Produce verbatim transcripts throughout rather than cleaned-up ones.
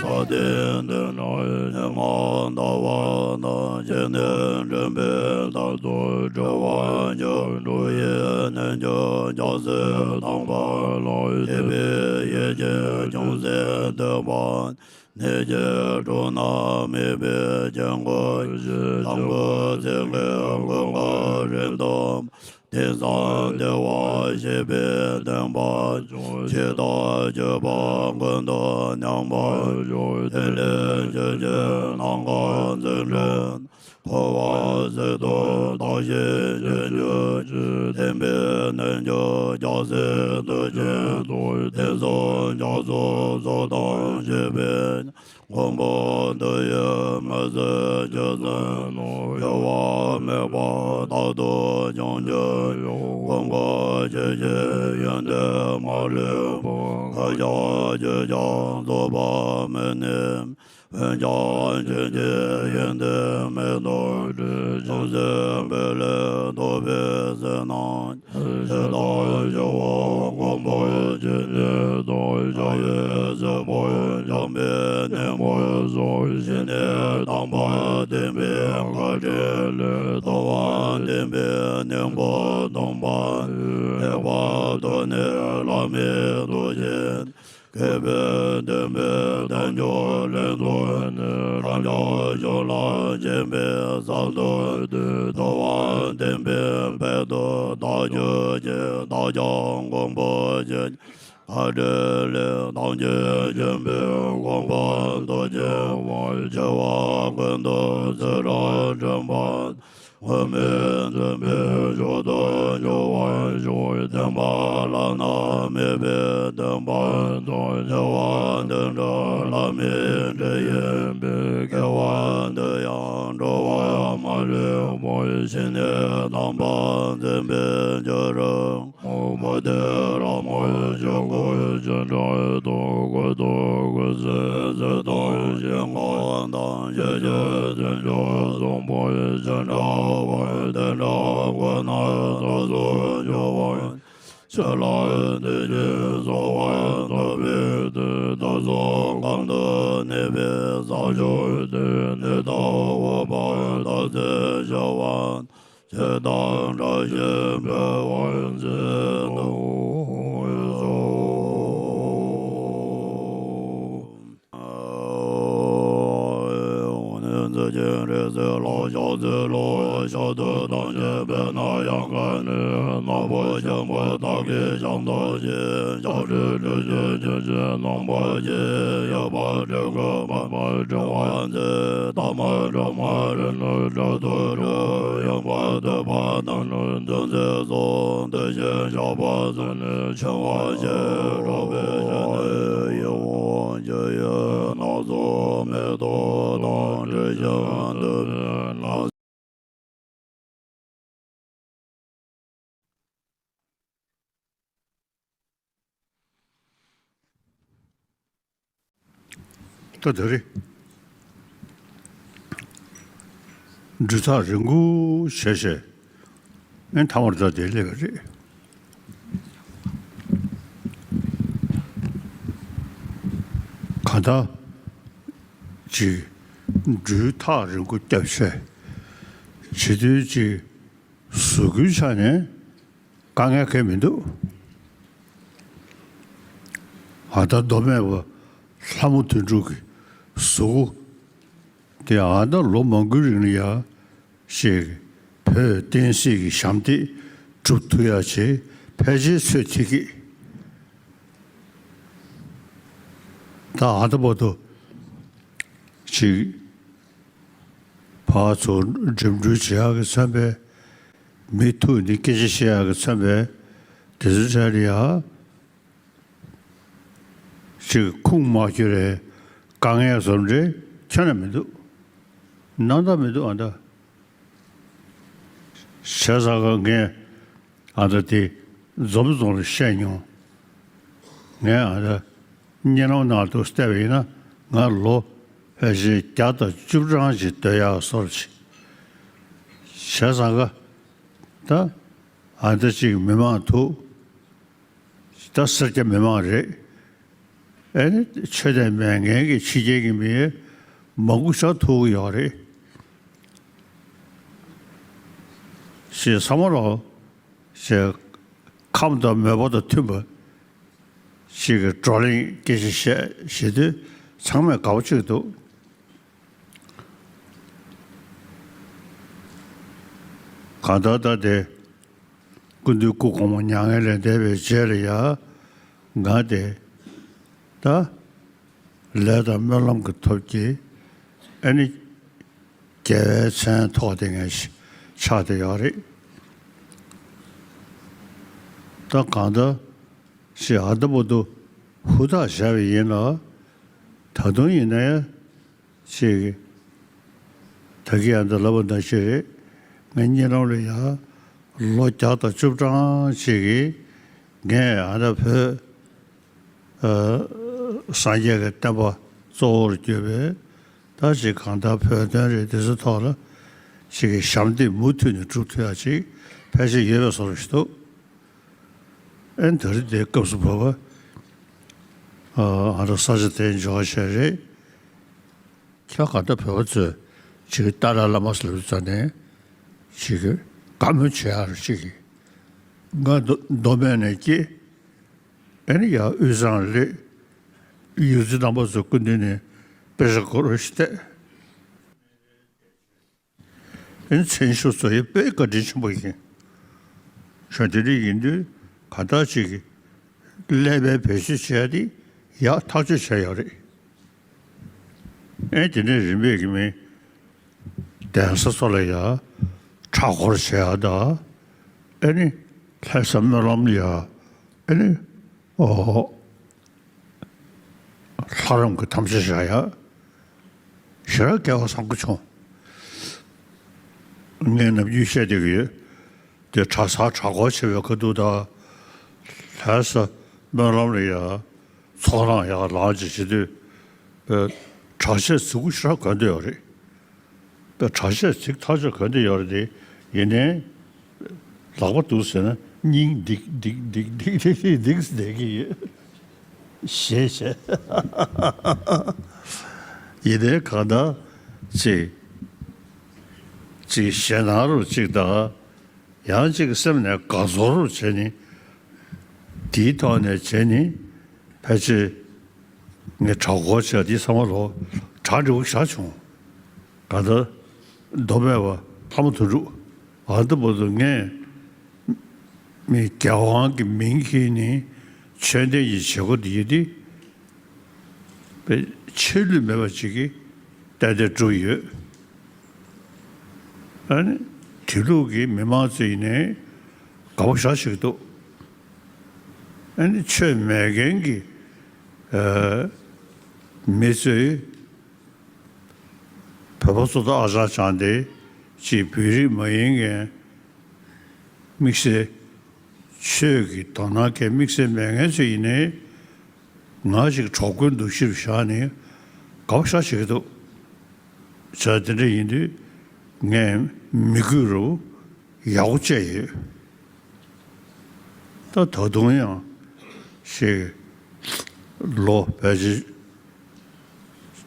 ལྟ་སྟེ་འདི་ནི་ཉི་མ་ཟླ་བ་དང་བཅས་ནས་འདྲེན་པའི་ལྟར་དུ་སྤྲུལ་པར་འགྱུར། འགྲོ་བའི་གནས་མཆོག་རྒྱལ་སྲས་དམ་པ་ལ་བཞད་པའི་ཡིད་ཀྱིས་ཅུང་ཟད་བསྟོད་པ། ནད་ཀྱི་དྲག་སྣང་མེད་པའི་དཀྱིལ་འཁོར་ཞིང་། དང་པོ་ཚིག་གི་ཀུན་དགའ་རིམ་གྲོ་མ། དེང་སང་བདེ་བར་གཤེགས་པའི་བསྟན་པ་མཆོག། ཇི་ལྟར་བརྗོད་པ་ཀུན་ཏུ་མཉམ་པར་སྦྱོར། དེ་ལས་ཆོས་ཀྱི་རྣམ་གྲངས་ཚུལ་ཁྲིམས། འཁོར་བ་ཟད་དུ་བདག་གཞན་གཅོད་གྱུར་ཅིག། བསྟན་པའི་རྣལ་འབྱོར་རྒྱལ་སྲས་ཐུགས་རྗེའི་མཐུ། དེང་སང་རྒྱ་མཚོའི་མཚོ་དང་འདྲ་བའི། མགོན་པོ་འདི་ཡི་མི་བཟད་རྗེས་སུ་བཟུང་། འགྱུར་བ་མེད་པར་རྟག་ཏུ་བྱུང་གྱུར་ཅིག། ཀུན་དགའ་ཁྱེད་ཀྱི་ཡོན་ཏན་མ་ལུས་པ། བསྐལ་བརྒྱར་བརྗོད་ཀྱང་རྫོགས་པ་མེད་ནས། འོན་ཀྱང་ཁྱེད་ཀྱི་ཡོན་ཏན་མེ་ཏོག་སྤྲིན། ཅུང་ཟད་སྤེལ་ལེགས་རྟོགས་པའི་ཟིལ་གནོན། ཇི་ལྟར་ཞི་བ་བསྒོམ་པར་བགྱིད་ནས་དང་། ཞི་བའི་སྲིད་པར་འཇོམས་པའི་གཉེན་པོ་སོགས། ཞི་གནས་དམ་པ་བསྟན་པའི་བཀའ་དྲིན་ལས། ལྟ་བ་བདེན་པའི་གཉེན་པོ་སྟོན་པ། ཐེག་པ་ཐོབ་ནས་བླ་མའི་ཐུགས་རྗེ། མཁས་པའི་བསྟན་པའི་དལ་འབྱོར་ལས་ཐོབ་ནས། རང་རྒྱལ་གཞུང་ལ་སྦྱིན་པའི་ས་ཐོབ་སྟེ། ཐུབ་པ་བསྟན་པའི་དཔལ་དུ་བདག་གྱུར་ཅིག། བདག་ཀྱང་མགོན་པོ་ཁྱེད་ཀྱི་བཀའ་དྲིན་ལས། དམ་ཆོས་སྦྱིན་པའི་གོ་འཕང་དུ་བྱོན་པར། བྱ་བ་ཀུན་ཏུ་ཚུལ་ཁྲིམས་བསྒྲུབས་པ། དངོས་མེད་འཛིན་པའི་མཆོག་ཏུ་འགྱུར་བར་ཤོག། བདེན་པ་བླ་ན་མེད་པའི་སྟོན་པ་དང་། བྱ་བ་དོན་གྲུབ་བླ་མའི་དྲིན་ཡིན་པས། དགེ་བ་འདི་ཡང་འགྲོ་བ་མ་ལུས་པ། ཞི་གནས་དམ་པ་འཛིན་པའི་རྒྱུ་རུ། མུ་སྟེགས་ལྷ་མོ་ཆོས་སྐུ་ཅི་འདྲ་དང་། ཀུན་ཏུ་ཀུན་གསལ་གཟི་དང་ཞིང་ཁམས་དང་། ཞི་བྱེད་བརྩོན་འགྲུས་བཟང་པོ་ཅི་འདྲ་བར། དེ་འདྲ་ཀུན་ནས་རྟག་ཏུ་འགྱུར་བར། ཆོས་ལ་འདུ་ཤེས་གསོ་བ་ཐོབ་པའི་མཐུས། བདག་སོགས་གང་དུ་གནས་པའི་ས་ཕྱོགས་དེར། ནད་དང་འོད་དཔག་མཐའ་ཚད་བྱ་བ། ཇི་ལྟར་བཀྲ་ཤིས་འཕེལ་བར་མཛད་དུ་གསོལ། འོ་ན་མཛད་ཀྱི་རིགས་སུ་ལྷག་ཕྱག་འཚལ་ལོ། ཕྱག་ཏུ་བདག་ཉིད་དཔེར་ན་ཡལ་ག་ནི། རྣམ་པར་ཤེས་པ་དག་གིས་ཀྱང་དག་ཅིང་། ལྕགས་སྤྲེལ་སྤྲུལ་གཞི་ཀྱི་ཕྱིར་རྣམ་པར་བཅས། གཡས་པ་སྤྲུལ་སྐུ་པདྨ་དྲི་བ་མཛད། ཐ་མ་སྒྲོལ་མ་རིམ་གྲོ་དྲུག་ཏུ་གྲོལ། གཡོན་པ་བསྟོད་པ་རྣམས་ནི་འདུ་འཛི་སོགས། དེ་བཞིན་ཞགས་པ་སོགས་ནི་འཆིང་བར་བྱེད། འགྲོ་བའི་གཞི་ནི་ཡིད་འོང་ཆུ་ཡི་སྣ་ཚོགས། མེ་ཏོག་དང་དྲི་ཞིམ་བདུག་པའི་སྣ། ད་དེ་རེད། སྦྲུལ་ཐག་རིང་པོ་བྱས་བྱས། ཨེ་ཐ་མར་ད་དེ་སླེབས་པ་རེད། གང་ལྟར་ཅིག་སྦྲུལ་ཐག་རིང་པོ་བརྒྱབ་བྱས། བྱེད་དུས་ཅིག་གཟུགས་སྐུའི་ཆ་ནས་དཀའ་ངལ་གང་ཡང་མི་འདུག། ཨ་ད་མདོ་སྨད་པ་ལྷ་མོ་དོན་གྲུབ་ཀྱི་གཟུགས་པོ་དེ་ཨ་ད་ལོ་མང་པོའི་རིང་ལ་ཡ་ཞིག་བོད་བསྟན་སྲིད་ཀྱི་ཞབས་འདེགས་སྒྲུབ་ཐུབ་ཡ་ཆེད་ཕལ་ཆེར་ཚོད་ཐིག་གི། ད་ཨ་ད་བར་དུ་ཅིག་ཕར་ཚུར་འགྲིམ་འགྲུལ་བྱེད་ཡག་གི་མཚོན་པས། མི་ཐུག་ནས་སྐད་ཆ་བཤད་ཡག་གི་མཚོན་པས། དེ་ཚོའི་གྲས་ལ་ཡ་ཅིག་ཁུངས་མ་འཁྱོལ་བའི་དཀའ་ངལ་བཟོ་འདྲ་ཁྱོན་ནས་མི་འདུག། རྣམ་དག་མི་འདུག་ཨ་ད། བྱས་ཙང་ཀ་ངས་ཨ་ད་དེ་འཛོམས་རྫོང་ལ་བཤད་མྱོང་། ངས་ཨ་ད་གཉིད་ལམ་ནང་དུ་བལྟས་པ་ཡིན་ན། ང་ལོ་ཕལ་ཆེར་བརྒྱ་དང་བཅུ་གྲངས་ཅིག་སྡོད་ཡག་བཟོ་འདྲ་ཅིག། བྱས་ཙང་ཀ་ད་ཨ་ད་ཅིག་མི་མང་འདུག། ད་སེར་སྐྱ་མི་མང་རེད། ཨེ་ནི་ཆོས་དད་མེད་མཁན་གྱི་ཕྱི་རྒྱལ་གྱི་མི་མང་པོ་ཞིག་ཐུག་གི་ཡོད་རེད། ཞེས་བསམ་བློ་ཞེས་ཁམས་དང་མོས་པ་དང་མཐུན་པ་ཞིག་གི་བགྲོ་གླེང་སྐད་ཆ་བཤད་བྱེད་དུས་ཚང་མས་དགའ་པོ་བྱེད་ཀྱི་འདུག་གང་ལྟར་ད་དེ་སྐུ་མདུན་སྐུ་གོང་མ་མྱ་ངན་ལས་འདས་པའི་རྗེས་ལ་ཡ་ང་དེ་ད་ལས་དང་སྨོན་ལམ་གྱི་ཐོབ་ཀྱི་ཨ་ནི་རྒྱལ་བའི་མཚན་ཐོགས་དེ་ངས་ཆགས་བསྡད་ཡོད་རེད། ད་གང་ལྟར་ཞེས་ཨ་ད་བར་དུ་ཧུར་ཐག་བྱས་པ་ཡིན་ལ། ད་དུང་ཡིན་ན་ཡང་ཅིག་ད་གིན་ཨ་ད་ལབ་པ་ནང་བཞིན་རེད། ངའི་གཉིད་ལམ་ལ་ཡང་ལོ་བརྒྱ་དང་བཅུ་གྲངས་ཅིག་གིས་ངས་ཨ་ད་བོད་སངས་རྒྱས་ཀྱི་བསྟན་པ་གཙོ་བོར་གྱུར་པའི་ད་ཅིག་གང་ལྟར་བོད་དོན་རེད་དེ་ཚོའི་ཐོག་ལ་ཅིག་གི་ཞབས་འདེགས་མུ་མཐུད་ནས་སྒྲུབ་ཐུབ་ཡ་ཅིག་ཕལ་ཆེར་ཡོད་པའི་བཟོ་འདྲ་ཞིག་འདུག་ཨེ་ད་རེས་དེ་སྐབས་སུ་བབས་པ་ཨ་ད་ས་ཆ་དེ་འབྱོར་བ་ཞིག་རེད། ཁྱེད་གང་ལྟར་བོད་པ་ཚོས་ཅིག་གི་ཏཱ་ལའི་བླ་མ་ཟེར་བ་ཙམ་ནས་ཅིག་གི་བཀའ་མོལ་བྱེད་ཡ་རུ་ཅིག་གི་ང་མདོ་མདོ་སྨད་ནས་སྐྱེས། ཨ་ནི་ཡར་དབུས་གཙང་སླེབས། ཡུལ་གྱི་རྣམ་པ་ཚོ་སྐུ་མདུན་ནས་དཔེ་ཆ་སྐོར་ཞིག་བལྟས། ཨ་ནི་མཚན་ཞུ་ཚོ་ཡི་དཔེ་བཀའ་དྲིན་ཆེན་པོ་ཡིན། ཞོ་དེ་འདྲ་ཡིན་དུས་ག་ད་ཅིག་ཀླད་པའི་བེད་སྤྱོད་བྱས་ཏེ་ཡག་ཐག་གཅོད་བྱས་ཡོད་རེད། ཨེ་དེ་ནས་རིམ་པས་ཀྱི་མི་གདན་ས་ཚོ་ལ་ཡ་གྲྭ་སྐོར་བྱེད་ཡ་ད། ཨེ་ནི་ལྷ་ས་སྨོན་ལམ་ལ་ཡ་ཨེ་ནི་ཨོ། ལྷ་རམས་ཀྱི་དམ་བཅའ་བཞག་ཡ། ཞེ་དྲག་སྐལ་བ་བཟང་པོ་བྱུང་། ངས་ནམ་རྒྱུན་བཤད་བསྡད་ཀྱི་ཡོད། དེ་གྲྭ་ས་གྲྭ་སྐོར་བྱེད་པའི་ཁ་ཐུག་དང་། ལྷ་ས་སྨོན་ལམ་ལ་ཡ་ཚོགས་ལངས་ཡག་ལངས་ཅིག་བྱེད་དུས་གྲྭ་ཆས་རྫིག་པོ་ཞེ་དྲག་གོན་བསྡད་ཡོད་རེད། པའི་གྲྭ་ཆས་ཚིག་ཐག་ཆོད་གོན་ཏེ་ཡོད་རེད་དེ། ཡིན་ནའི་ལག་པ་འདུག་ཟེར་ན་སྙིང་ལྡིག་ལྡིག་ལྡིག་ལྡིག་ལྡིག་ལྡིག་བསྡད་ཀྱི་ཡོད། ཞེས་བཤད། ཡིན་ནའི་གང་ལྟར་ཅིག་ཅིག་ཞེད་སྣང་རུ་ཅིག་དང་། ཡང་ཅིག་སེམས་ནས་དགའ་ཚོར་རུ་བྱས་ནས། དེའི་ཐོག་ནས་བྱས་ནས་ཕལ་ཆེར་ངས་གྲྭ་སྐོར་བྱས་དེ་ཚང་མ་ལོ་གྲ་འགྲིག་པོ་ཞེ་དྲག་བྱུང་། གང་ལྟར་མདོ་སྨད་པ་ལྷ་མོ་དོན་གྲུབ་ཨ་ད་བར་དུ་ངས་མི་རྒྱལ་དབང་གི་མིང་འཁྱེར་ནས་ཆོས་ལྡན་གྱི་བྱེད་སྒོ་འདི་ཡིན་ཏེ། པའི་ཆད་ལུས་མེད་པ་ཅིག་གིས་ཏན་ཏན་བསྒྲུབས་ཡོད། ཨ་ནི་དེ་ལུགས་ཀྱི་མི་མང་ཚོ་ཡིན་ནའི་དགའ་པོ་ཞེ་དྲག་ཞིག་འདུག་ཨ་ནི་ཆོས་མེད་མཁན་གྱི་ཨ་མི་ཚོས་བོད་པ་ཚོ་དང་ཨ་ཅག་ཅང་དེ་ཅིག་བོད་རིགས་མ་ཡིན་མཁན་དམིགས་བསལ་ཆོས་ཀྱི་དོ་སྣང་མཁན་དམིགས་བསལ་མེད་མཁན་ཚོ་ཡིན་ནའི། ང་ཞིག་གྲོགས་པོའི་འདུ་ཤེས་བཞག་ནས་དགའ་པོ་ཞེ་དྲག་བྱེད་ཀྱི་འདུག་བྱས་དེ་འདྲ་ཡིན་དུས་ངས་མི་དགོས་རུ་ཡག་པོ་བྱས་ཡོད། ད་ད་དུང་ཡང་ཞིག་ལོ་ཕལ་ཆེར་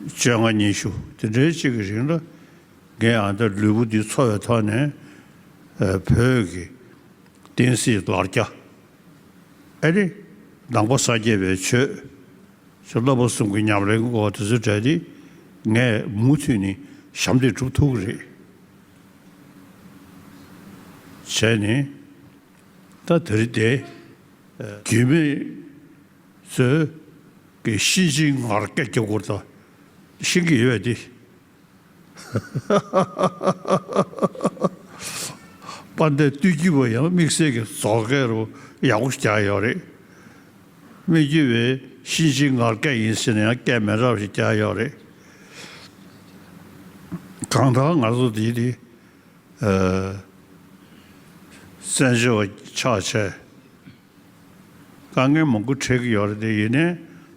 བཅོ་ལྔ་ཉི་ཤུ་དེ་འདྲའི་ཅིག་གི་རིང་ལ་ངས་ཨ་ད་ལུས་པོ་འདི་འཚོ་བའི་ཐོག་ནས་ཨ་བོད་ཀྱི་བསྟན་སྲིད་ལ་རྒྱ། ཨ་རེ། ནང་པ་སངས་རྒྱས་པའི་ཆོས། ཞེས་བསླབ་པ་གསུམ་གྱི་ཉམས་ལེན་གྱི་སྐོར་དེ་ཚོའི་གྲས་དེ་ངས་མུ་མཐུད་ནས་ཞབས་འདེགས་སྒྲུབ་ཐུབ་ཀྱི་རེད། བྱས་ནས་ད་དེ་རིང་དེ་རྒྱུད་སྨད་ཚོས་ཀྱི་གཤིན་རྗེའི་ངར་སྐད་རྒྱག་སྐོར་དང་ཤེས་ཀྱི་ཡོད་པ་དེ། དཔལ་ལྡན་སྟོད་ཀྱི་བ་ཡང་དམིགས་བསལ་གྱི་རྫོགས་སྐད་རུ་ཡག་པོ་ཞིག་རྒྱག་ཡོད་རེད། སྨད་རྒྱུད་པའི་གཤིན་རྗེའི་ངར་སྐད་ཡིན་ཟེར་ན་ཡང་སྐད་མི་འདྲ་བ་ཞིག་རྒྱག་ཡོད་རེད། གང་ལྟར་ང་ཚོ་འདི་དེ་བཙན་བྱོལ་བ་ཆགས་བྱས། དཀའ་ངལ་མང་པོ་འཕྲད་ཀྱི་ཡོད་རེད་དེ། ཡིན་ནའི་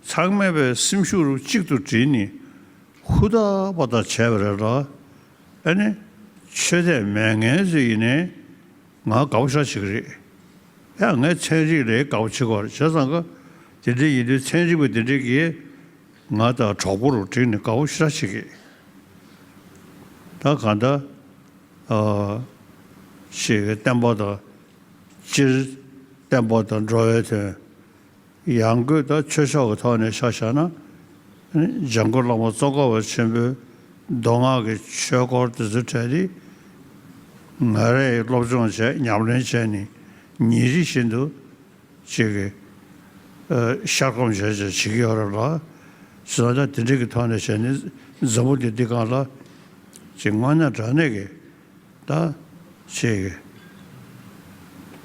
ཚང་མས་པའི་སེམས་ཤུགས་རུ་གཅིག་ཏུ་བསྒྲིལ་ནས་ཧུར་ཐག་པ་ཐག་བྱས་པ་རེད་ལ། ཨ་ནི་ཆོས་དད་མེད་མཁན་ཚོ་ཡིན་ནའི་ང་དགའ་པོ་ཞེ་དྲག་བྱེད་ཀྱི་རེད། ཡང་ངས་ཚན་རིག་ལ་དགའ་པོ་བྱེད་ཀྱི་ཡོད་རེད། བྱས་ཙང་ཀ་ དེ་འདྲ་ཡིན་དུས་ཚན་རིག་པ་དེ་འདྲ་གིས་ང་དང་གྲོགས་པོ་རུ་བསྒྲིགས་ནས་དགའ་བོ་ཞེ་དྲག་བྱེད་ཀྱི། ད་གང་ལྟར་ཨ་ཞིག་གི་བསྟན་པ་དང་སྤྱིར་བསྟན་པ་དང་འགྲོ་བའི་དོན། ཡང་སྒོས་ད་ཆོས་ཕྱོགས་ཀྱི་ཐོག་ནས་ཆ་བཞག་ན། ཨ་ནི་འཇམ་མགོན་བླ་མ་ཙོང་ཁ་པ་ཆེན་པོའི་མདོ་སྔགས་ཀྱི་ཆོས་སྐོར་དེ་ཚོའི་གྲས་དེ་ང་རས་སློབ་སྦྱོང་བྱས། ཉམས་ལེན་བྱས་ནས་ཉིན་རེ་བཞིན་དུ་ཅིག་གི་ཨ་ཤར་སྒོམ་བྱས་བྱས་བྱེད་ཀྱི་ཡོད་རེད་ལ། བྱས་ཙང་ད་དེ་འདྲ་གི་ཐོག་ནས་བྱས་ནས་འཛམ་བུ་གླིང་འདི་སྒང་ལ་ཅིག་དངོས་གནས་དྲང་གནས་ཀྱི་ད་ཅིག་གི་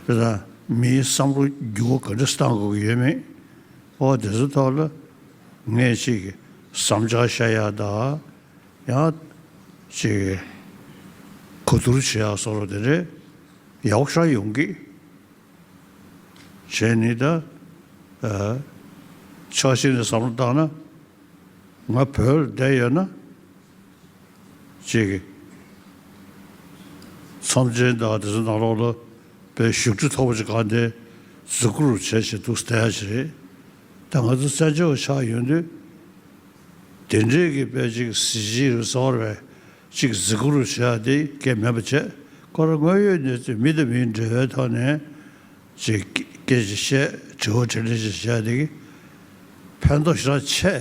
དེ་ད་མིའི་བསམ་བློ་འགྱུར་བ་ག་འདྲ་བཏང་དགོས་ཀྱི་ཡོད་མེད། ཨོ་དེ་ཚོ་ཐོག་ལ་ངས་ཅིག་གི་བསམ་འཆར་བཤད་ཡག་དང་། ཡང་ཅིག་གི་གོ་བསྡུར་བྱེད་ཡག་བཟོ་འདྲ་དེ་འདྲ་ཡག་པོ་ཞེ་དྲག་ཡོང་གི། བྱས་ནས་ད་ཨ་ཕྱོགས་གཅིག་ནས་བསམ་བློ་བཏང་ན། ང་བོད་ལ་བསྡད་ཡོད་ན་ཅིག་གི་ཚོམས་ཆེན་དང་དེ་ཚོ་ནང་ལོགས་ལ་དཔེ་བཞུགས་ཁྲི་མཐོ་པོ་ཅིག་གང་དེ་འཛུགས་སྐྲུན་བྱས་བྱས་འདུག་བསྡད་ཡག་ཅིག་རེད། ད་ང་ཚོ་བཙན་བྱོལ་བ་ཆགས་ཡོང་དུས། དེ་འདྲའི་གི་དཔེ་ཅིག་གཟི་བརྗིད་རུ་ཟོར་བའི་ཅིག་གཟིགས་སྐོར་བྱ་དེ་སྐད་མེད་པ་བྱས། ཁོ་རང་དངོས་ཡོད་གནས་ཚུལ་མི་དང་མིའི་འབྲེལ་བའི་ཐོག་ནས་ཅིག་སྐད་ཅིག་བཤད། དྲི་བ་དྲིས་ལན་ཅིག་བྱ་དེ་གི་ཕན་ཐོགས་ཞེ་དྲག་ཆེ།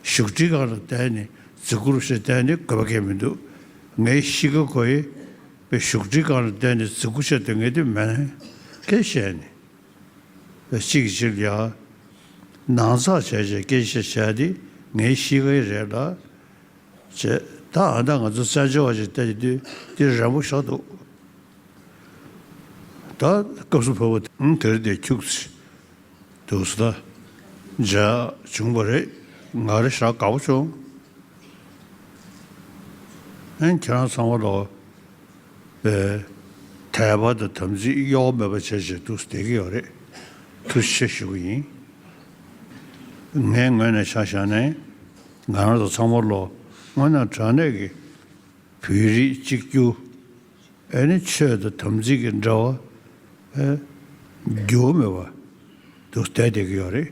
བཞུགས་ཁྲིའི་སྒང་ལ་བསྡད་ནས་གཟིགས་སྐོར་བྱས་བསྡད་ནས་དགོས་པ་གང་ཡང་མི་འདུག་ངའི་གཤིས་ཀ་ཁོ་ཡི་དཔེ་བཞུགས་ཁྲིའི་སྒང་ལ་བསྡད་ནས་གཟིགས་སྐོར་བྱས་སྡོད་མཁན་དེ་མེད་མཁན་བཤད་ནས། གཅིག་གིས་གཅིག་ལ་ཡ་ནང་ཚགས་བྱས་བྱས་སྐད་ཆ་བཤད་དེ་ངའི་གཤིས་ཀ་ཡི་རེད་ལ། བྱས་ད་ཨ་ད་ང་ཚོ་བཙན་བྱོལ་བ་ཞིག་བལྟས་དུས་འདི་རན་པོ་ཞེ་དྲག་འདུག་ད་སྐབས་སུ་བབས་པ་དེ་དེར་དེ་ཁྱུག་ཙམ་འདུག་ཟེར། ད་མཇལ་བྱུང་བ་རེད། ང་རེ་ཞེ་དྲག་དགའ་པོ་བྱུང་། ཨན་ཁྱེད་རང་ཚང་མ་ལོ། པའི་དད་པ་དང་དམ་ཚིག་གཡོ་བ་མེད་པ་བྱས་བྱས་འདུག་བསྡད་ཀྱི་ཡོད་རེད། ཐུགས་རྗེ་ཆེ་ཞུ་གི་ཡིན། ངའི་ངོས་ནས་ཆ་བཞག་ནས་ང་རང་ཚོ་ཚང་མ་ལོ་དངོས་གནས་དྲང་གནས་ཀྱི་བོད་རིགས་གཅིག་གྱུར། ཨེ་ནི་ཆོས་དང་དམ་ཚིག་གི་འབྲེལ་བ་ཨེ་འགྱུར་བ་མེད་པ་འདུག་བསྡད་བསྡད་ཀྱི་ཡོད་རེད།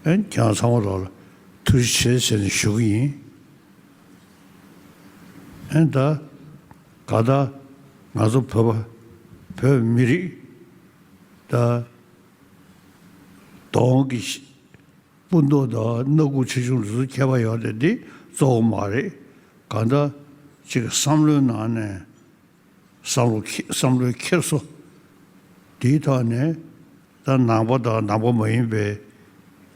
ཨེ་ཁྱེད་རང་ཚང་མ་ལོ་ལ་ཐུགས་རྗེ་ཆེ་ཟེར་ནས་ཞུ་གི་ཡིན། ཨེ་ད་ག་ད་ང་ཚོ་བོད་པ་བོད་མི་རིགས་ད་གདོང་གི་སྤུ་མདོག་དང་སྣ་ཁུག་ཆེ་ཆུང་ལ་སོགས་ཁྱད་པར་ཡོད་དེ་འདི་གཙོ་བོ་མ་རེད། གང་ལྟར་ཅིག་བསམ་བློའི་ནང་ནས་བསམ་བློ་ཁེ་བསམ་བློའི་འཁྱེར་སོ་དེའི་ཐོག་ནས། ད་ནང་པ་དང་ནང་པ་མ་ཡིན་པའི་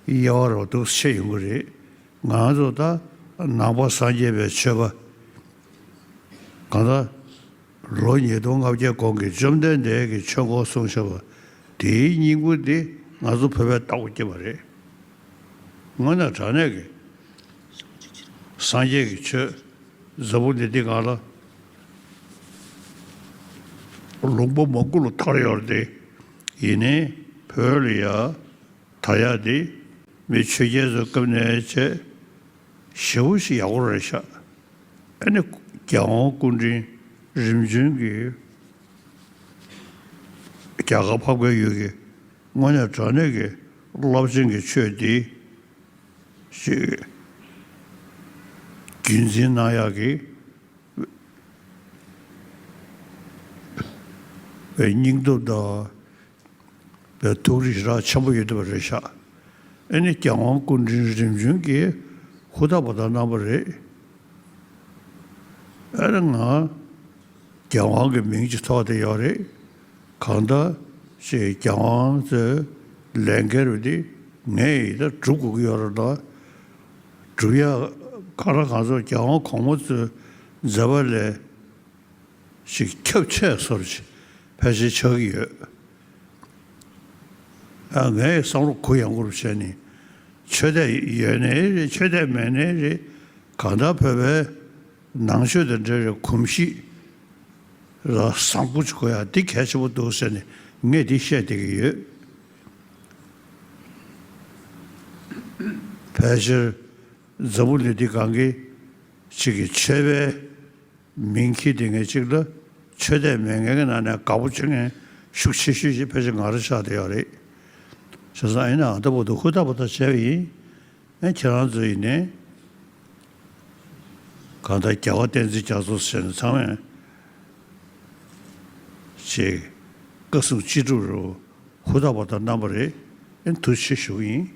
དབྱེ་བ་རོ་འདུག་ཕྱེ་ཡོང་གི་རེད། ང་ཚོ་ད་ནང་པ་སངས་རྒྱས་པའི་ཆོས་པ་གང་ལྟར་ལོ་ཉིས་སྟོང་ལྔ་བརྒྱ་གོང་གི་བཅོམ་ལྡན་འདས་ཀྱི་ཆོས་འཁོར་གསུངས་བཞག་པ་དེའི་སྙིང་པོ་འདི་ང་ཚོ་བོད་པས་བཏགས་པ་སྐྱེས་པ་རེད། དངོས་གནས་དྲང་གནས་ཀྱི་སངས་རྒྱས་ཀྱི་ཆོས་འཛམ་བུ་གླིང་འདི་སྒང་ལ་ལུང་པ་མང་པོ་ལ་དར་ཡོད་རེད་དེ། ཡིན་ནའི་བོད་ལ་ཡ་དར་ཡག་དེ་མི་ཆོས་རྒྱལ་ཚོའི་སྐབས་ནས་བྱས་ཞེ་པོ་ཞིག་ཡག་པོ་རེད་ཤག་ཨ་ནི་རྒྱལ་དབང་སྐུ་ཕྲེང་རིམ་བྱོན་གྱི་རྒྱ་གར་འཕགས་པའི་ཡུལ་གྱི་དངོས་གནས་དྲང་གནས་ཀྱི་རླབས་ཆེན་གྱི་ཆོས་འདི་ཞིག་རྒྱུན་འཛིན་གནང་ཡག་གི་བའི་སྙིང་སྟོབས་དང་བའི་ཐུགས་རིག་ཞེ་དྲག་ཆེན་པོ་ཡོད་བསྡད་པ་རེད་ཤག་ཨ་ནི་རྒྱལ་དབང་སྐུ་ཕྲེང་རིམ་བྱོན་གྱིས་ཧུར་ཐག་པ་དང་གནང་བ་རེད། ཨ་ནི་ང་རྒྱལ་དབང་གི་མིང་ཅིག་ཐོགས་བསྡད་ཡོད་རེད། གང་ལྟར་ཅིག་རྒྱལ་དབང་ཚོའི་ལས་འགན་རུ་དེ་ངས་ཡིན་ད་སྒྲུབ་དགོས་ཀྱི་ཡོད་རེད་ད། སྒྲུབ་ཡག་གང་ལ་གང་ཚོ་རྒྱལ་དབང་གོང་མ་ཚོའི་མཛད་པ་ལས་ཅིག་ཁྱབ་ཆེ་སོར་ཅིག་ཕལ་ཆེར་ཆགས་ཀྱི་ཡོད། ཨ་ངས་བསམ་བློ་གུ་ཡངས་པོ་རུ་བྱས་ནས་ཆོས་དད་ཡོད་ནའི་རེད། ཆོས་དད་མེད་ནའི་རེད། གང་ལྟར་བོད་པའི་ནང་ཆོས་དང་འབྲེལ་བའི་གོམས་གཤིས་ལ་བཟང་པོ་ཅིག་དགོས་ཡ་འདི་གལ་ཆེན་པོ་འདུག་ཟེར་ནས་ངས་འདི་བཤད་བསྡད་ཀྱི་ཡོད། ཕལ་ཆེར་འཛམ་བུ་གླིང་འདི་སྒང་གི་ཅིག་གི་ཆོས་པའི་མིང་འཁྱེར་བསྡད་མཁན་ཅིག་ལ་ཆོས་དད་མེད་མཁན་གྱི་ནང་ནས་དགའ་པོ་བྱེད་མཁན་ཤུགས་ཆེ་ཤོས་ཅིག་ཕལ་ཆེར་ང་རང་ཆགས་བསྡད་ཡོད་རེད། བྱས་ཙང་ཨ་ནི་ཨ་ད་བར་དུ་ཧུར་ཐག་པ་ཐག་བྱས་པ་ཡིན། ཨེ་ཁྱེད་རང་ཚོ་ཡིན་ནའི་གང་ལྟར་རྒྱལ་བ་བསྟན་འཛིན་རྒྱ་མཚོ་ཟེར་ནས་ཚང་མས་ཅིག་བཀའ་གསུང་ཅི་སྒྲུབ་རུ་ཧུར་ཐག་པ་ཐག་གནང་པ་རེད། ཨེ་ཐུགས་རྗེ་ཆེ་ཞུ་གི་ཡིན།